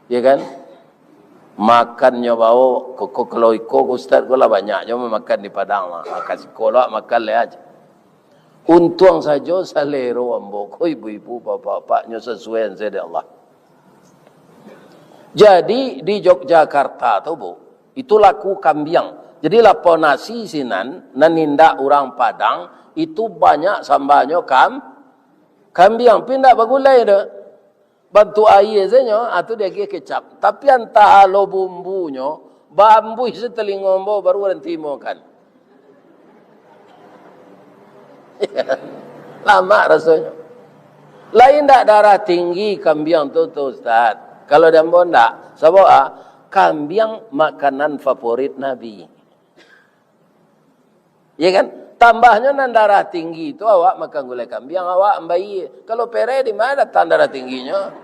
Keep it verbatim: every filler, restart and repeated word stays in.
Ya kan? Makannyo bao, ko, ko, kalau iko ko ustaz ko lah banyak jo makan di Padang lah. Makan siko lah, makan leh aja. Untuang sajo salero ambo ko ibu-ibu, bapak-bapaknyo sasuai ansai dek Allah. Jadi di Yogyakarta tu, Bu, itu laku kambiang. Jadi lapau nasi sinan, nan indak urang Padang, itu banyak sambahnyo kam, kambiang, pi indak bagulai doh. Bantuak aia sajo, ah, tu diagiah kecap. Tapi antah alo bumbunyo, baambuih se talingo ambo, baru baranti makan. Lamak rasonyo. Lain ndak darah tinggi kambiang tu, tu, Ustaz? Kalau di ambo ndak. Sabab, ah, kambiang makanan favorit Nabi. Ya kan? Tambahnyo nan darah tinggi tu, awak makan gulai kambiang, awak ambai. Kalau pereh, di ma datang darah tingginyo?